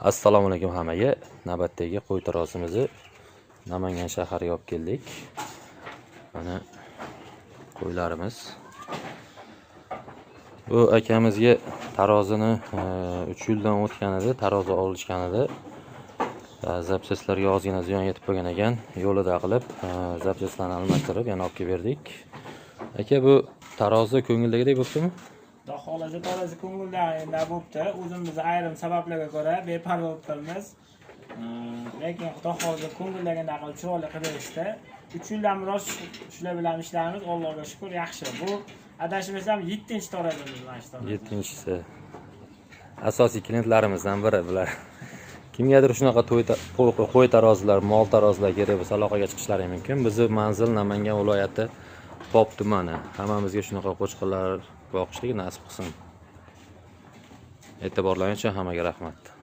Assalomu alaykum hammaga. Navbatdagi qo'y tarozimizni Namangan shahariga olib keldik. Mana qo'ylarimiz. Bu akamizga tarozini 3 yildan o'tganida tarozi olishganida zapchastlarga ozgina ziyon yetib qolgan ekan. Yo'lida qilib zapchastlarni almashtirib yana olib kelib berdik. Aka, bu tarozi ko'ngildagidek bo'ptimi? Xudo xohlasa tarozi ko'ngildagidek bo'pti. O'zimiz ayrim sabablarga ko'ra beparvo bo'lib qolamiz. Lekin Xudo xohlasa ko'ngildagidek qilib chiroyli qilib berishdi. 3 yildan beri shular bilan ishlaymiz. Allohga shukr, yaxshi. Bu adashmasam 7-tarozimiz mana shu tarozi. 7-chisi. Asosiy klientlarimizdan biri bular. Kimgadir shunaqa qo'y tarozilar, mol tarozilar kerak bo'lsa aloqaga chiqishlari mumkin. Bizni manzil Namangan viloyati Pop tumani. Hammamizga shunaqa qo'chqorlar boqishlik nasib qilsin. E'tiborlaring uchun hammaga rahmat.